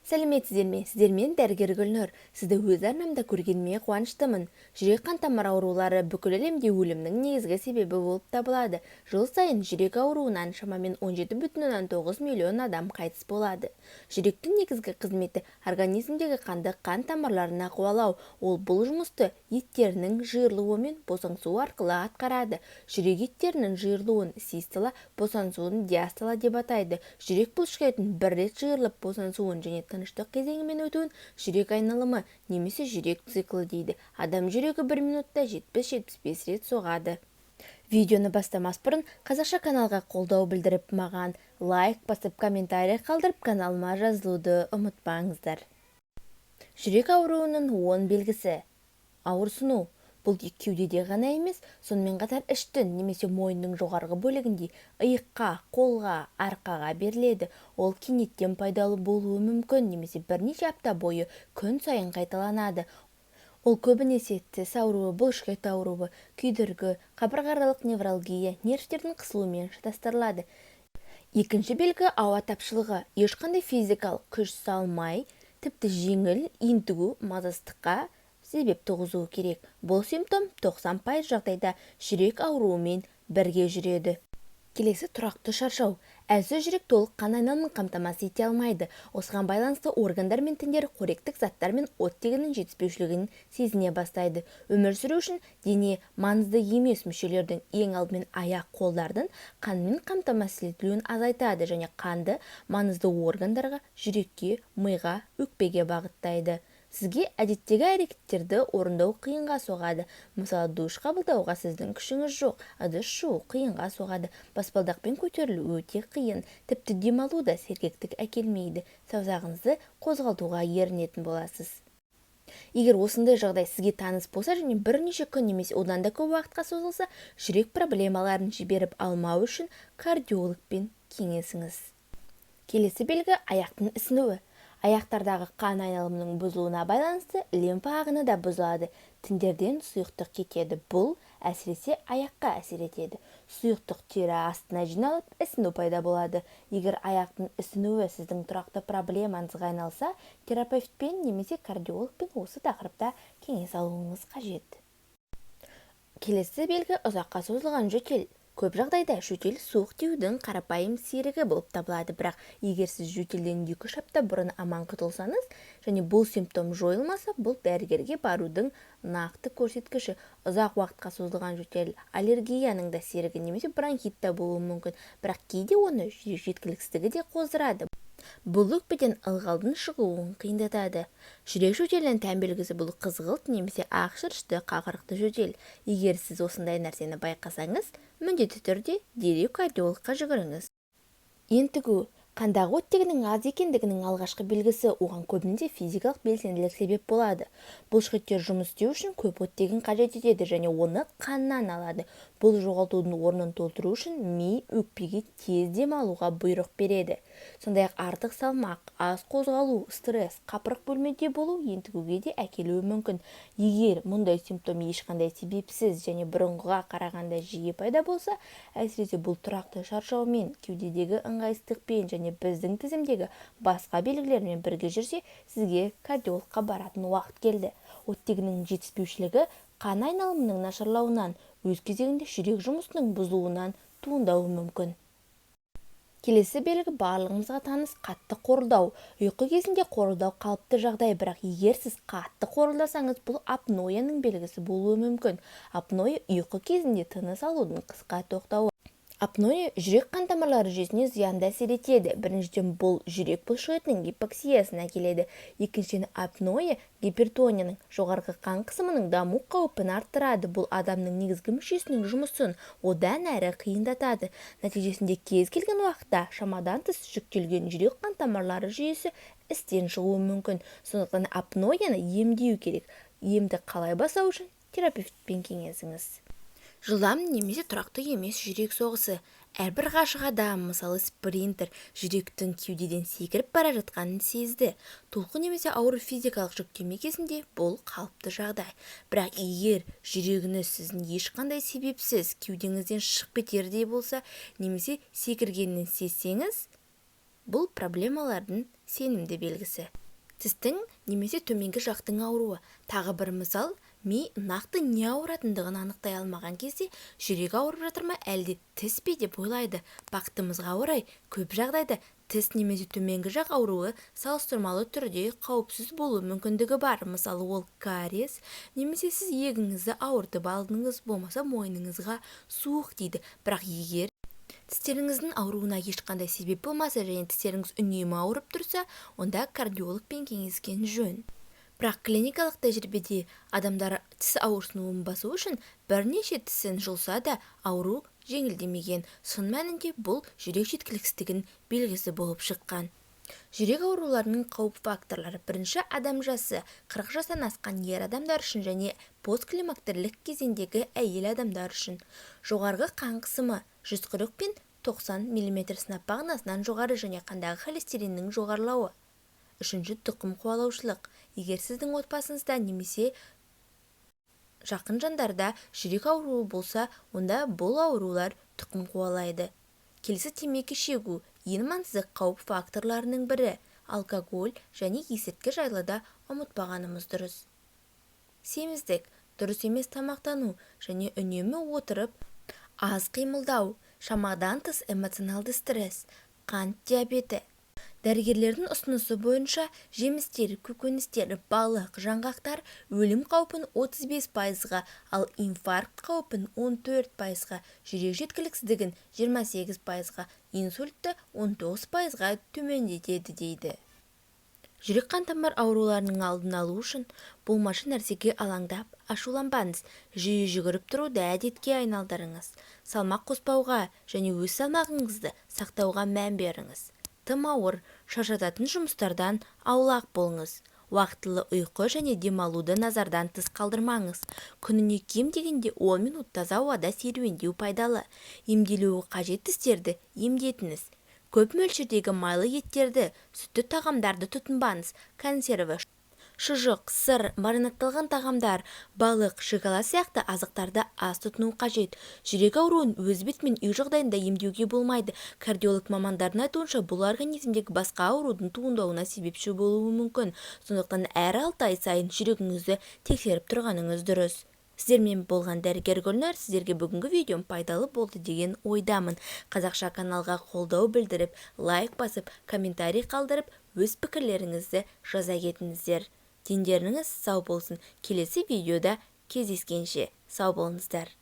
Сәлеметсіздер ме? Сіздермен дәрігер Гүлнұр. Сізді өз арнамда көргеніме қуаныштымын. Жүрек-қан тамыр аурулары бүкіл әлемде өлімнің негізгі себебі болып табылады. Жыл сайын жүрек ауруынан шамамен 17,9 миллион адам қайтыс болады. Жүректің негізгі қызметі организмдегі қанды қан тамырларына қуалау. Ол бұл жұмысты еттерінің жиырылуы мен босаңсуы арқылы атқарады. Жүрек еттерінің жиырылуын систола, босаңсуын диастола деп атайды. Жүрек бұлшықетінің бір рет жиырылып босаңсуын және тыныштық кезеңімен өтуін жүрек айналымы немесе жүрек циклі дейді. Адам жүрегі бір минутта 70-75 рет соғады. Видеоны бастамас бұрын қазақша каналға қолдау білдіріп, маған лайк басып, комментарий қалдырып, каналыма жазылуды ұмытпаңыздар. Жүрек ауруының 10 белгісі. Ауырсыну. Бұл тек кеудеде ғана емес, сонымен қатар іштің немесе мойынның жоғарғы бөлігінде, иыққа, қолға, арқаға беріледі. Ол кенеттен пайда болуы мүмкін немесе бірнеше апта бойы күн сайын қайталанады. Ол көбінесе тіс ауруы, бұлшықет ауруы, күйдіргі, қабырғааралық невралгия, нервтердің қысылуымен шатастырылады. Екінші белгі ауа тапшылығы. Ешқандай физикалық күш салмай, тіпті жеңіл ентігу мазасыздыққа себеп туғызуы керек. Бұл симптом 90% жағдайда жүрек ауруымен бірге жүреді. Келесі тұрақты шаршау. Әлсіз жүрек толық қан айналымын қамтамасыз ете алмайды. Осыған байланысты органдар мен тіндер қоректік заттар мен оттегінің жетіспеушілігін сезіне бастайды. Өмір сүру үшін дене маңызды емес мүшелердің, ең алдымен аяқ қолдардың қанмен қамтамасыз етілуін азайтады және қанды маңызды органдарға, жүрекке, миға, өкпеге бағыттайды. Сізге әдеттегі әрекеттерді орындау қиынға соғады. Мысалы, душ қабылдауға сіздің күшіңіз жоқ, ыдыс жуу қиынға соғады, баспалдақпен көтерілу өте қиын, тіпті демалу да сергектік әкелмейді, саусағыңызды қозғалтуға ерінетін боласыз. Егер осындай жағдай сізге таныс болса және бірнеше күн немесе одан да көп уақытқа созылса, жүрек проблемаларын жіберіп алмау үшін кардиологпен кеңесіңіз. Келесі белгі аяқтың ісінуі. Аяқтардағы қан айналымының бұзылуына байланысты лимфа ағыны да бұзылады. Тіндерден сұйықтық кетеді. Бұл әсіресе аяққа әсер етеді. Сұйықтық тері астына жиналып, ісіну пайда болады. Егер аяқтың ісінуі сіздің тұрақты проблемаңызға айналса, терапевтпен немесе кардиологпен осы тақырыпта кеңес алуыңыз қажет. Келесі белгі ұзаққа созылған жөтел. Көп жағдайда жөтел суық тиюдің қарапайым серігі болып табылады, бірақ егер сіз жөтелден 2-3 апта бұрын аман құтылсаңыз және бұл симптом жойылмаса, бұл дәрігерге барудың нақты көрсеткіші. Ұзақ уақытқа созылған жөтел аллергияның да серігі немесе бронхит та болуы мүмкін, бірақ кейде оны жүрек жеткіліксіздігі де қоздырады. Бұл өкпеден ылғалдың шығуын қиындатады. Жүрек жөтелінің тән белгісі бұл қызғылт немесе ақ шырышты қақырықты жөтел. Егер сіз осындай нәрсені байқасаңыз, міндетті түрде дереу кардиологқа жүгіріңіз. Ентігу. Қандағы оттегінің аз екендігінің алғашқы белгісі, оған көбінде физикалық белсенділік себеп болады. Бұлшықеттер жұмыс істеу үшін көп оттегін қажет етеді және оны қаннан алады. Бұл жоғалтудың орнын толтыру үшін ми өкпеге тез дем алуға бұйрық береді. Сондай-ақ артық салмақ, аз қозғалу, стресс, қапырық бөлмеде болу ентігуге де әкелуі мүмкін. Егер мұндай симптом ешқандай себепсіз және бұрынғыға қарағанда жиі пайда болса, әсіресе бұл тұрақты шаршаумен, кеудедегі ыңғайсыздықпен және біздің тізімдегі басқа белгілермен бірге жүрсе, сізге кардиологқа баратын уақыт келді. Оттегінің жетіспеушілігі қан айналымының нашарлауынан, өз кезегінде жүрек жұмысының бұзылуынан туындауы мүмкін. Келесі белгі барлығымызға таныс қатты қорылдау. Ұйқы кезінде қорылдау қалыпты жағдай, бірақ егер сіз қатты қорылдасаңыз, бұл апнояның белгісі болуы мүмкін. Апноя ұйқы кезінде тыныс алудың қысқа тоқтауы. Апноэ жүрек қан тамырлары жүйесіне зиянды әсер етеді. Біріншіден, бұл жүрек бұлшықетінің гипоксиясына әкеледі. Екіншіден, апноэ гипертонияның, жоғарғы қан қысымының даму қаупін арттырады. Бұл адамның негізгі мүшесінің жұмысын одан әрі қиындатады. Нәтижесінде кез келген уақытта шамадан тыс жүктелген жүрек қан тамырлары жүйесі істен шығуы мүмкін. Сондықтан апноэны емдеу керек. Емді қалай бастау үшін терапевтпен кеңесіңіз. Жылдам немесе тұрақты емес жүрек соғысы. Әрбір ғашық адам, мысалы спринтер, жүректің кеудеден секіріп бара жатқанын сезді. Толқу немесе ауыр физикалық жүктеме кезінде бұл қалыпты жағдай. Бірақ егер жүрегіңіз сіздің ешқандай себепсіз кеудеңізден шығып кетердей болса, немесе секіргенін сезсеңіз, Бұл проблемалардың сенімді белгісі. Тістің немесе төменгі жақтың ауруы. Тағы бір мысал, ми нақты не ауыратындығын анықтай алмаған кезде жүрек ауырып жатыр ма, әлде тіс пе деп ойлайды. Бақытымызға орай, көп жағдайда тіс немесе төменгі жақ ауруы салыстырмалы түрде қауіпсіз болуы мүмкіндігі бар. Мысалы, ол кариес немесе сіз иегіңізді ауыртып алдыңыз, болмаса мойныңызға суық тиді. Бірақ егер тістеріңіздің ауруына ешқандай себеп болмаса және тістеріңіз үнемі ауырып тұрса, онда кардиологпен кеңескен жөн. Бірақ клиникалық тәжірибеде адамдар тіс ауырсынуын басу үшін бірнеше тісін жұлса да ауру жеңілдемеген. Шын мәнінде бұл жүрек жеткіліксіздігінің белгісі болып шыққан. Жүрек ауруларының қауіп факторлары. Бірінші, адам жасы 40 жастан асқан ер адамдар үшін және постклимактерілік кезеңдегі әйел адамдар үшін. Жоғарғы қан қысымы 140 пен 90 мм сынап бағанасынан жоғары және қандағы холестериннің жоғарылауы. Үшінші, тұқым қуалаушылық. Егер сіздің отбасыңызда немесе жақын жандарда жүрек ауруы болса, онда бұл аурулар тұқым қуалайды. Келесі, темекі шегу ең маңызды қауіп факторларының бірі. Алкоголь және есірткі жайлы да ұмытпағанымыз дұрыс. Семіздік, дұрыс емес тамақтану және үнемі отырып, аз қимылдау, шамадан тыс эмоционалды стресс, қант диабеті. Дәрігерлердің ұсынысы бойынша жемістер, көкөністер, балық, жаңғақтар өлім қаупін 35%-ға, ал инфаркт қаупін 14%-ға, жүрек жеткіліксіздігін 28%-ға, инсультті 19%-ға төмендетеді дейді. Жүрек қан-тамыр ауруларының алдын алу үшін болмашы нәрсеге алаңдап, ашуланбаңыз, жиі жүгіріп тұруды әдетке айналдырыңыз, салмақ қоспауға және өз салмағыңызды сақтауға мән беріңіз. Тым ауыр, шаршататын жұмыстардан аулақ болыңыз. Уақтылы ұйқы және демалуды назардан тыс қалдырмаңыз. Күніне кем дегенде 10 минут таза ауада серуендеу пайдалы. Емделуі қажет тістерді емдетіңіз. Көп мөлшердегі майлы еттерді, сүтті тағамдарды тұтынбаңыз. Консерві, шұжық, сыр, маринадталған тағамдар, балық, шоколад сияқты азықтарды аз тұтыну қажет. Жүрек ауруын өз бетімен үй жағдайында емдеуге болмайды. Кардиолог мамандардың айтуынша, бұл организмдегі басқа аурудың туындауына себепші болуы мүмкін. Сондықтан әр 6 ай сайын жүрегіңізді тексеріп тұрғаныңыз дұрыс. Сіздермен болған дәрігер Гүлнар. Сіздерге бүгінгі видеом пайдалы болды деген ойдамын. Қазақша каналға қолдау білдіріп, лайк басып, комментарий қалдырып, өз пікірлеріңізді жаза кетіңіздер. Дендеріңіз сау болсын. Келесі видеода кездескенше сау болыңыздар.